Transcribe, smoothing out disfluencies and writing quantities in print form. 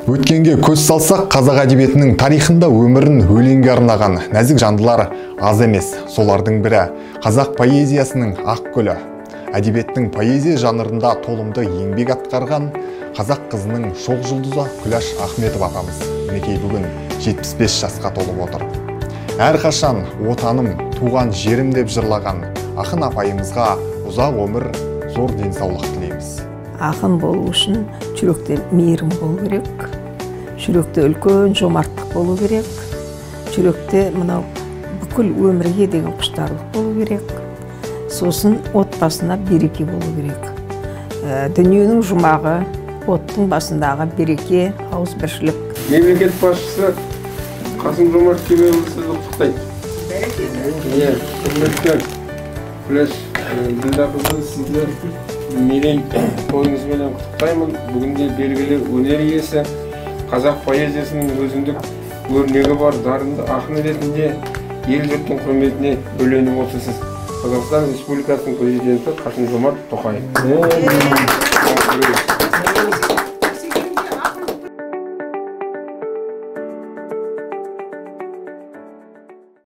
Өткенге көз салсақ, қазақ әдебиетінің тарихында өмірін өлеңге арнаған нәзік жандылар аз емес. Солардың бірі қазақ поэзиясының ақ гүлі. Әдебиеттің поэзия жанрында толымды еңбек атқарған қазақ қызының шоқ жұлдызы Күләш Ахметова апамыз. Мінекей, бүгін 75 жасқа толып отыр. Әрқашан отаным, туған жерім деп жырлаған ақын апайымызға ұзақ өмір, зор денсаулық тілейміз. Ақын болу үшін жүректе мейірім болу керек, жүректе үлкен жомарттық болу керек, жүректе мынау бүкіл өмірге деген құштарлық болу керек, сосын отбасына береке болу керек. Дүниенің жұмағы, оттың басындағы береке, ауызбіршілік. Мемлекет басшысы Қасым-Жомарт Кемелұлы сізді құттықтайды. Иә, құрметті Күләш Ділдәқызы, сізді мерей тойыңызбенен құттықтаймын. Бүгінде белгілі өнер иесі, қазақ поэзиясының өзіндік өрнегі бар дарынды ақын ретінде ел жұрттың құрметіне бөленіп отырсыз. Қазақстан Республикасының президенті Қасым-Жомарт Тоқаев.